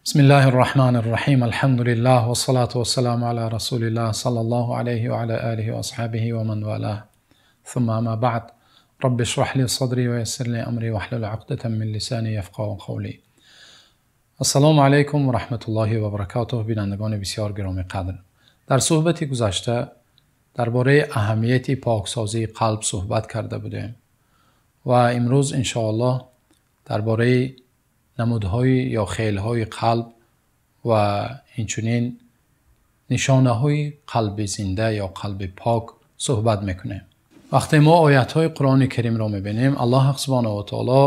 بسم الله الرحمن الرحيم، الحمد لله والصلاة والسلام على رسول الله صلى الله عليه وعلى آله وأصحابه ومن والاه، ثم أما بعد. رب اشرح لي صدري ويسر لي أمري واحلل عقدة من لساني يفقهوا قولي. السلام علیکم و رحمت الله و برکاته. бинандагони бисёр гиромӣ қадр, дар суҳбати гузашта дар бораи аҳамияти поксозии қалб суҳбат карда будем ва имрӯз иншоаллоҳ дар бораи намудҳои ё хелҳои қалб ва инчунин нишонаҳои қалби зинда ё қалби пок суҳбат мекунем. вақте мо оятҳои Қуръони Каримро мебинем, Аллоҳ субҳонаҳу ва таоло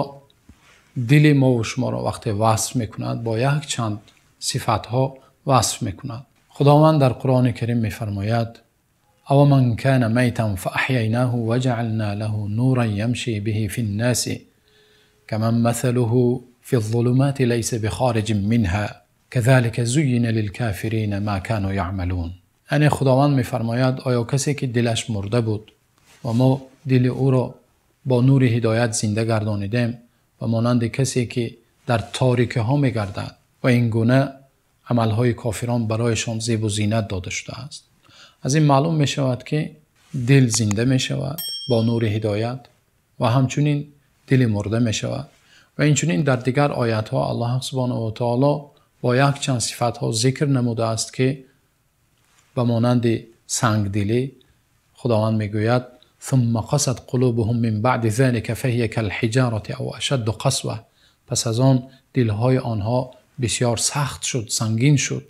дили мо ва шуморо вақте васф мекунад, бо якчанд сифатҳо васф мекунад. Худованд дар Қуръони Карим мефармояд: أومن كان ميتا فأحييناه وجعلنا له نورا يمشي به في الناس كمن مثله في الظلمات ليس بخارج منها كذلك زين للكافرين ما كانوا يعملون. яъне Худованд мефармояд: оё касе ки дилаш мурда буд ва мо дили ӯро бо нури ҳидоят зинда гардонидем, ва монанди касе ки дар торикиҳо мегардад ва ин гуна амалҳои кофирон барояшон зебу зинат дода шудааст? аз ин маълум мешавад, ки дил зинда мешавад бо нури ҳидоят ва ҳамчунин дили мурда мешавад. ва инчунин дар дигар оятҳо Аллоҳ субҳонаҳу ва таоло бо якчанд сифатҳо зикр намудааст, ки ба монанди сангдилӣ Худованд мегӯяд: ثم قست قلوبهم من بعد ذلك فهي كالحجارة أو أشد قسوة. пас аз он дилҳои онҳо бисёр сахт шуд, сангин шуд,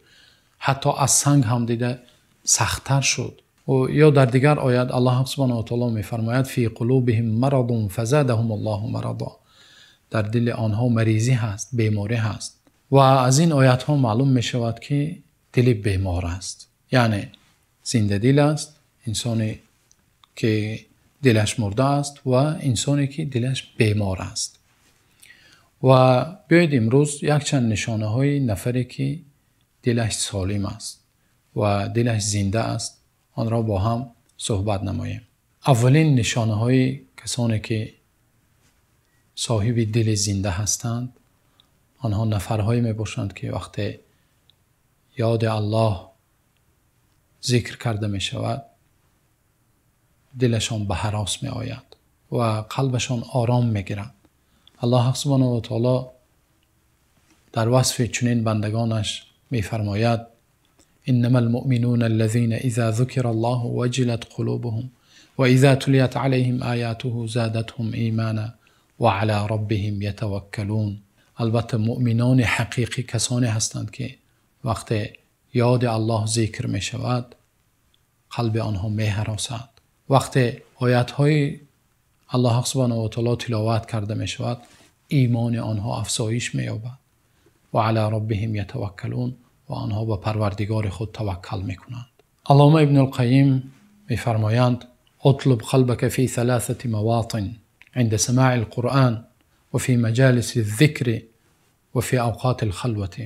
ҳатто аз санг ҳам дида сахттар шуд. ё дар дигар оят Аллоҳ субҳонаҳу ва таоло мефармояд: في قلوبهم مرض فزادهم الله مرضا. дар дили онҳо маризӣ ҳаст, беморӣ ҳаст. ва аз ин оятҳо маълум мешавад, ки дили бемор аст, яъне зиндадил аст инсоне ки дилаш мурда аст ва инсоне ки дилаш бемор аст. ва биёед, имрӯз якчанд нишонаҳои нафаре ки дилаш солим аст ва дилаш зинда аст, онро бо ҳам суҳбат намоем. аввалин нишонаҳои касоне ки соҳиби дили зинда ҳастанд, онҳо нафарҳое мебошанд, ки вақте ёди Аллоҳ зикр карда мешавад, дилашон ба ҳарос меояд ва қалбашон ором мегирад. Аллоҳ субҳонаҳу ва таоло дар васфи чунин бандагонаш мефармояд: إنما المؤمنون الذين إذا ذكر الله وجلت قلوبهم وإذا تليت عليهم آياته زادتهم إيمانا وعلى ربهم يتوكلون. албатта, муъминони ҳақиқӣ касоне ҳастанд, ки вақте ёди Аллоҳ зикр мешавад, қалби онҳо меҳаросад. вақте оятҳои Аллоҳ субҳонаҳу ва таоло тиловат карда мешавад, имони онҳо афзоиш меёбад. وعلى ربهم يتوكلون. ва онҳо ба Парвардигори худ таваккал мекунанд. Аллома Ибнулқайим мефармоянд: اطلب قلبك في ثلاثة مواطن: عند سماع القرآن وفي مجالس الذكر وفي أوقات الخلوة.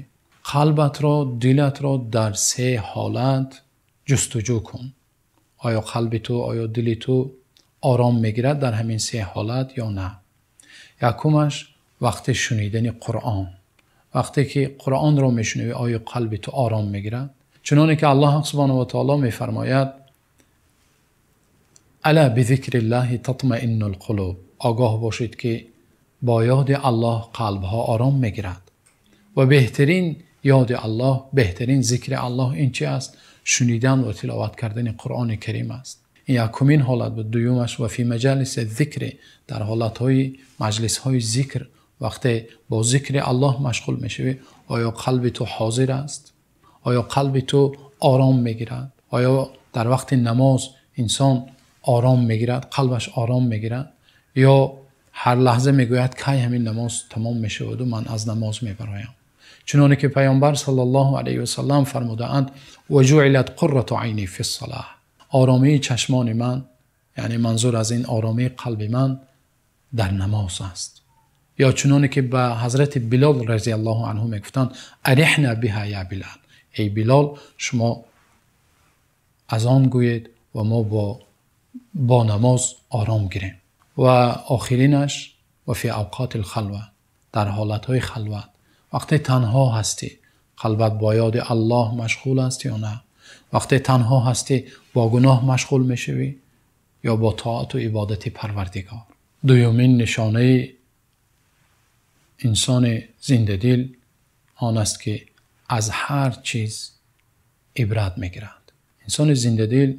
қалбатро, дилатро дар се ҳолат ҷустуҷӯ кун. оё қалби ту, оё дили ту ором мегирад дар ҳамин се ҳолат ё на? якумаш, вақти шунидани Қуръон. вақте ки Қуръонро мешунавӣ, оё қалби ту ором мегирад? чуноне ки Аллоҳ субҳонаҳу ва таоло мефармояд: ألا بذكر الله تطمئن القلوب. огоҳ бошед, ки бо ёди Аллоҳ қалбҳо ором мегирад. ва беҳтарин ёди Аллоҳ, беҳтарин зикри Аллоҳ ин чи аст? шунидан ва тиловат кардани Қуръони Карим аст. ин якумин ҳолат буд. дуюмаш, وفي مجالس الذكر. дар ҳолатҳои маҷлисҳои зикр, вақте бо зикри Аллоҳ машғул мешавӣ, оё қалби ту ҳозир аст? оё қалби ту ором мегирад? оё дар вақти намоз инсон ором мегирад, қалбаш ором мегирад ё ҳар лаҳза мегӯяд: кай ҳамин намоз тамом мешаваду ман аз намоз мебароям? чуноне ки Паёмбар саллаллоҳу алайҳи васаллам фармудаанд: وجعلت قرة عيني في الصلاة. оромии чашмони ман, яъне манзур аз ин оромии қалби ман, дар намоз аст. ё чуноне ки ба ҳазрати Билол разияллоҳу анҳу мегуфтанд: أرحنا بها يا بلال. эй Билол, шумо азон гӯед ва мо бо намоз ором гирем. ва охиринаш, وفي أوقات الخلوة. дар ҳолатҳои халват, вақте танҳо ҳастӣ. Қалбат бо ёди Аллоҳ машғул аст ё не? Вақте танҳо ҳастӣ бо гуноҳ машғул мешавӣ ё бо тоат ва ибодати Парвардигор? Дуюмин нишонаи инсони зиндадил он аст, ки аз ҳар чиз ибрат мегирад. Инсони зиндадил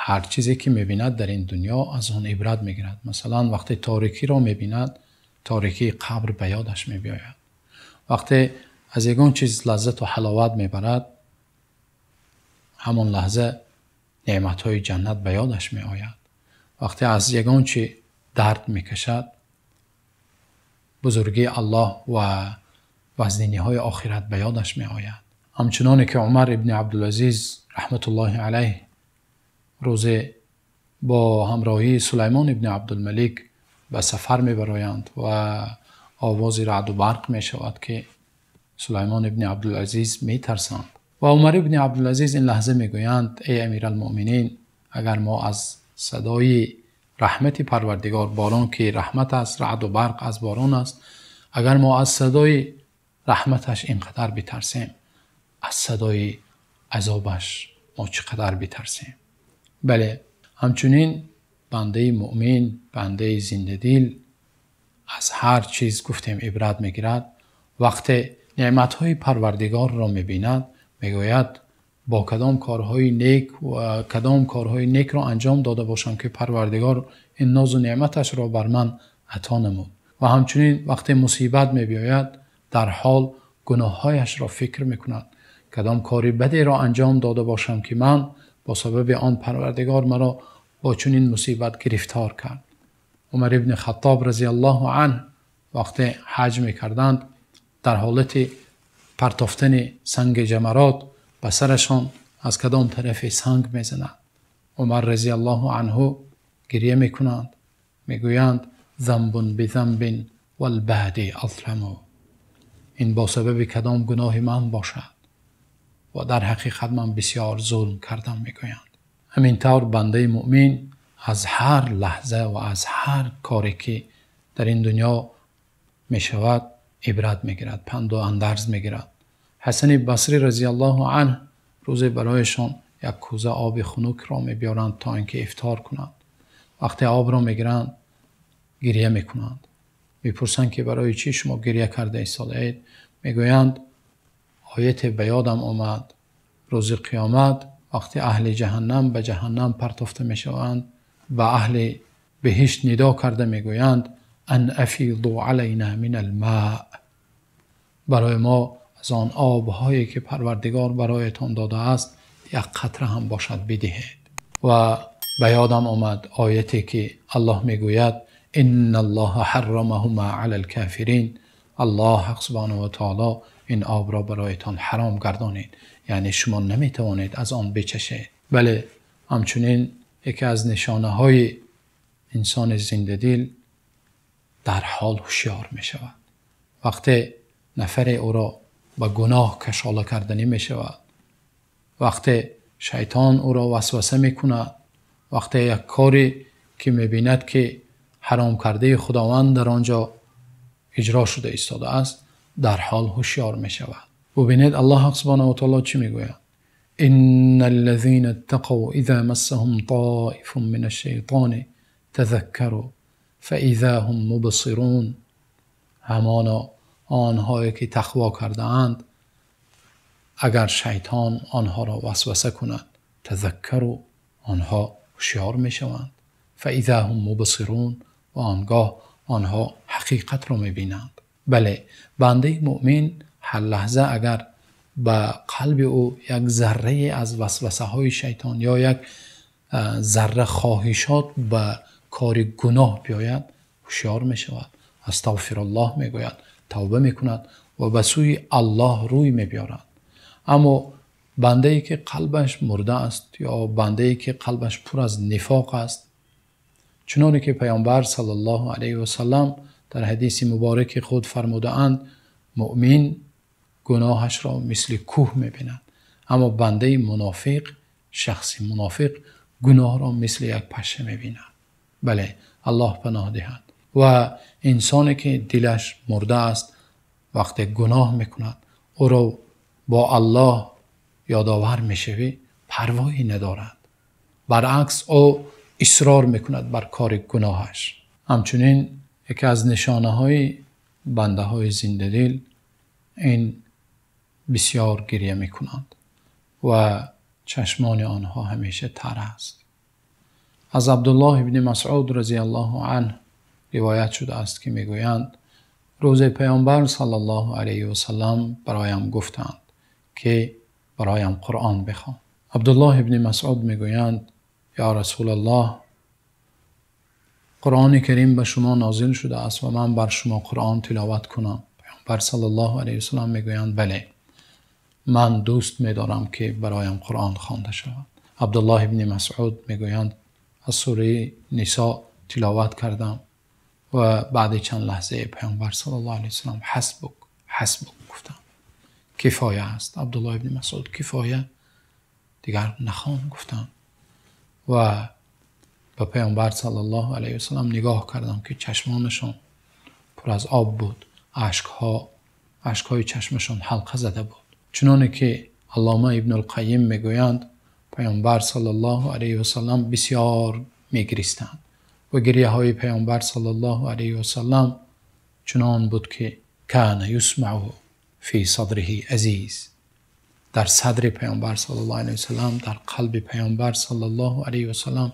ҳар чизе ки мебинад дар ин дунё аз он ибрат мегирад. Масалан, вақте торикиро мебинад, торикии қабр ба ёдаш меояд. Вақте аз ягон чиз лаззат ва ҳаловат мебарад, ҳамон лаҳза неъматҳои ҷаннат ба ёдаш меояд. Вақте аз ягон чиз дард мекашад, бузургии Аллоҳ ва вазниниҳои охират ба ёдаш меояд. Ҳамчуноне ки Умар ибни Абдулазиз раҳматуллоҳи алайҳ рӯзе бо ҳамроҳии Сулаймон ибни Абдулмалик ба сафар мебароянд ва овози раъду барқ мешавад, ки Сулаймон ибни Абдулазиз метарсанд. Ва Умар ибни Абдулазиз ин лаҳза мегӯянд: эй Амиралмуъминин, агар мо аз садои раҳмати Парвардигор, борон ки раҳмат аст, раъду барқ аз борон аст, агар мо аз садои раҳматаш инқадар битарсем, аз садои азобаш мо чӣ қадар битарсем? Бале, ҳамчунин бандаи муъмин, бандаи зиндадил аз ҳар чиз гуфтем ибрат мегирад. Вақте неъматҳои Парвардигорро мебинад, мегӯяд: бо кадом корҳои нек ва кадом корҳои некро анҷом дода бошам, ки Парвардигор ин нозу неъматашро бар ман ато намуд. Ва ҳамчунин вақте мусибат мебиёяд, дар ҳол гуноҳҳояшро фикр мекунад. Кадом кори бадеро анҷом дода бошам, ки ман бо сабаби он Парвардигор маро бо чунин мусибат гирифтор кард. Умар ибни Хаттоб разияллоҳу анҳу вақте ҳаҷ мекарданд, дар ҳолати партофтани санги ҷамарот ба сарашон аз кадом тарафе санг мезанад. Умар разияллоҳу анҳу гиря мекунанд, мегӯянд: ذنب بذنب والبادی اظلم. ин бо сабаби кадом гуноҳи ман бошад ва дар ҳақиқат ман бисёр зулм кардам, мегӯянд. Ҳамин тавр бандаи муъмин аз ҳар лаҳза ва аз ҳар коре ки дар ин дунё мешавад ибрат мегирад, панду андарз мегирад. Ҳасани Басрӣ разияллоҳу анҳу рӯзе барояшон як кӯза оби хунукро мебиёранд то инки ифтор кунанд. Вақте обро мегиранд, гиря мекунанд. Мепурсанд, ки барои чӣ шумо гиря карда истодаед? Мегӯянд: ояте ба ёдам омад. Рӯзи қиёмат вақте аҳли ҷаҳаннам ба ҷаҳаннам партофта мешаванд, ба аҳли биҳишт нидо карда мегӯянд: ан афиду алайна мин алмаа. Барои мо аз он обҳое ки Парвардигор бароятон додааст як қатра ҳам бошад бидиҳед. Ва ба ёдам омад ояте ки Аллоҳ мегӯяд: инналлоҳа ҳаррамаҳума алал кофирин. Аллоҳ ҳақ субҳонаҳу ва таъоло ин обро бароятон ҳаром гардонид, яъне шумо наметавонед аз он бичашед. Бале, ҳамчунин яке аз нишонаҳои инсони зиндадил дар ҳол ҳушёр мешавад. Вақте нафаре ӯро ба гуноҳ кашола карданӣ мешавад, вақте шайтон ӯро васваса мекунад, вақте як коре ки мебинад ки ҳаром кардаи Худованд дар он ҷо иҷро шуда истодааст, дар ҳол ҳушёр мешавад. Бубинед, Аллоҳ субҳонаҳу ва таъоло чӣ мегӯяд: инналлазина иттақав иза массаҳум тоифун минаш-шайтони тазаккару фаиза ҳум мубсирун. Ҳамоно онҳое ки тақво кардаанд, агар шайтон онҳоро васваса кунад, тазаккару, онҳо ҳушёр мешаванд. фаиза ҳум мубсирун, ва он гоҳ онҳо ҳақиқатро мебинанд. Бале, бандаи муъмин ҳар лаҳза агар ба қалби ӯ як заррае аз васвасаҳои шайтон ё як зарра хоҳишот ба кори гуноҳ биёяд, ҳушёр мешавад, астағфируллоҳ мегӯяд, тавба мекунад ва ба сӯи Аллоҳ рӯй мебиёрад. Аммо бандае ки қалбаш мурда аст ё бандае ки қалбаш пур аз нифоқ аст, чуноне ки Паёмбар саллаллоҳу алайҳи васаллам дар ҳадиси мубораки худ фармудаанд, муъмин гуноҳашро мисли кӯҳ мебинад, аммо бандаи мунофиқ, шахси мунофиқ гуноҳро мисли як паша мебинад. Бале, Аллоҳ паноҳ диҳад. Ва инсоне ки дилаш мурда аст, вақте гуноҳ мекунад, ӯро бо Аллоҳ ёдовар мешавӣ, парвое надорад. Баръакс, ӯ исрор мекунад бар кори гуноҳаш. Ҳамчунин яке аз нишонаҳои бандаҳои зиндадил ин бисёр гиря мекунанд ва чашмони онҳо ҳамеша тар аст. Аз Абдуллоҳ ибни Масъуд разияллоҳу анҳу ривоят шудааст, ки мегӯянд: рӯзе Паёмбар саллаллоҳу алайҳи васаллам бароям гуфтанд, ки бароям Қуръон бихон. Абдуллоҳ ибни Масъуд мегӯянд: ё Расулуллоҳ, Қуръони Карим ба шумо нозил шудааст ва ман бар шумо Қуръон тиловат кунам. Паёмбар саллаллоҳу алайҳи васаллам мегӯянд: бале, ман дӯст медорам, ки бароям Қуръон хонда шавад. Абдуллоҳ ибни Масъуд мегӯянд: аз сураи Нисо тиловат кардам ва баъд чанд лаҳза Паёмбар саллаллоҳу алайҳи васаллам ҳасбук, ҳасбук гуфтанд, кифоя аст. Абдуллоҳ ибни Масъуд кифоя, дигар нахон гуфтанд ва ба Паёмбар саллаллоҳу алайҳи васаллам нигоҳ кардам, ки чашмонашон пур аз об буд, ашкҳои чашмашон ҳалқа зада буд. Чуноне ки Аллома Ибни Қайим мегӯянд, Паёмбар саллаллоҳу алайҳи васаллам бисёр мегиристанд ва гиряҳои Паёмбар саллаллоҳу алайҳи васаллам чунон буд, ки кана юсмау фи садриҳи азиз. Дар садри Паёмбар саллаллоҳу алайҳи васаллам, дар қалби Паёмбар саллаллоҳу алайҳи васаллам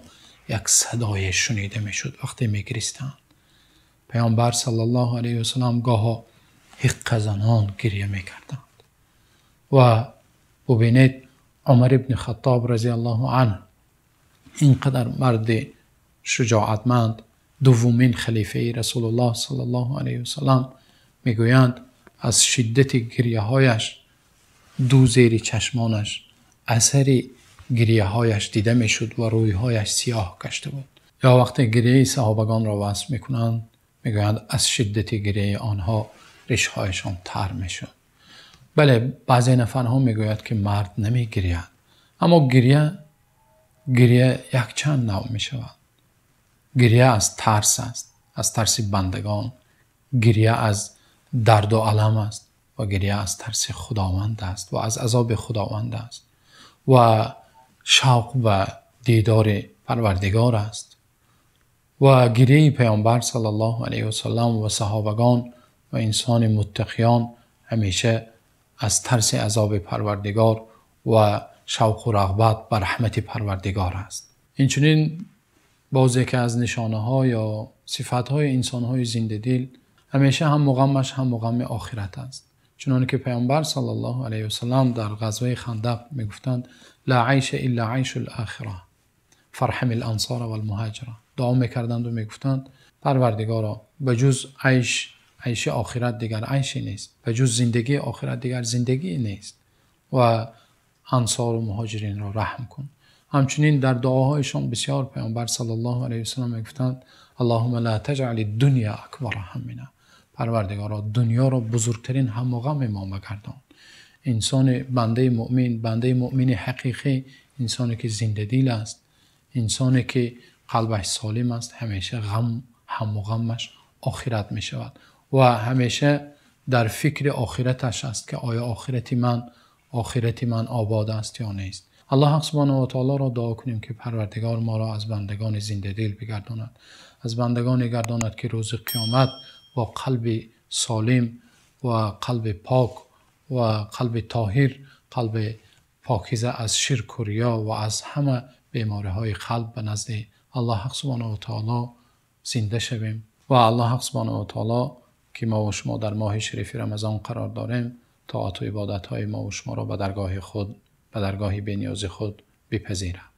як садое шунида мешуд вақте мегиристанд. Паёмбар саллаллоҳу алайҳи васаллам гоҳо ҳиққазанон гиря мекарданд. Ва бубинед, Умар ибни Хаттоб разияллоҳу анҳу, инқадар марди шуҷоатманд, дуввумин халифаи Расулуллоҳ саллаллоҳу алайҳи васаллам, мегӯянд, аз шиддати гиряҳояш ду зери чашмонаш асари гиряҳояш дида мешуд ва рӯйҳояш сиёҳ гашта буд. Ё вақте гиряи саҳобагонро васф мекунанд, мегӯянд, аз шиддати гиряи онҳо ришҳояшон тар мешуд. Бале, баъзе нафарҳо мегӯяд, ки мард намегиряд, аммо гиря якчанд навъ мешавад. Гиря аз тарс аст, аз тарси бандагон, гиря аз дарду алам аст ва гиря аз тарси Худованд аст ва аз азоби Худованд аст ва шавқ ба дидори Парвардигор аст. Ва гиряи Паёмбар саллаллоҳу алайҳи васаллам ва саҳобагон ва инсони муттақиён ҳамеша аз тарси азоби Парвардигор ва шавқу рағбат ба раҳмати Парвардигор аст. Инчунин боз яке аз нишонаҳо ё сифатҳои инсонҳои зиндадил, ҳамеша ҳамму ғамаш ҳамму ғами охират аст. Чуноне ки Паёмбар саллаллоҳу алайҳи васаллам дар ғазваи Хандақ мегуфтанд: ла айша илла айшул охира фарҳамил ансора вал муҳоҷира. Дуо мекарданд ва мегуфтанд: Парвардигоро, ба ҷуз айш, айши охират дигар айше нест, ба ҷуз зиндагии охират дигар зиндагӣ нест ва ансору муҳоҷиринро раҳм кун. Ҳамчунин дар дуоҳояшон бисёр Паёмбар саллаллоҳу алайҳи васаллам мегуфтанд: Аллоҳумма ла таҷъали дунё акбара ҳаммина. Парвардигоро, дунёро бузургтарин ҳамму ғами мо магардон. Инсони бандаи муъмин, бандаи муъмини ҳақиқӣ, инсоне ки зиндадил аст, инсоне ки қалбаш солим аст, ҳамеша ғам, ҳамму ғамаш охират мешавад ва ҳамеша дар фикри охираташ аст, ки оё охирати ман обод аст ё нест. Аллоҳ субҳонаҳу ва таолоро дуо кунем, ки Парвардигор моро аз бандагони зиндадил бигардонад, аз бандагоне гардонад, ки рӯзи қиёмат бо қалби солим ва қалби пок ва қалби тоҳир, қалби покиза аз ширку риё ва аз ҳама бемориҳои қалб ба назди Аллоҳ субҳонаҳу ва таоло зинда шавем. Ва Аллоҳ субҳонаҳу ва таоло, ки мо ва шумо дар моҳи шарифи Рамазон қарор дорем, тоату ибодатҳои мо ва шуморо ба даргоҳи худ, ба даргоҳи бениёзи худ бипазирад.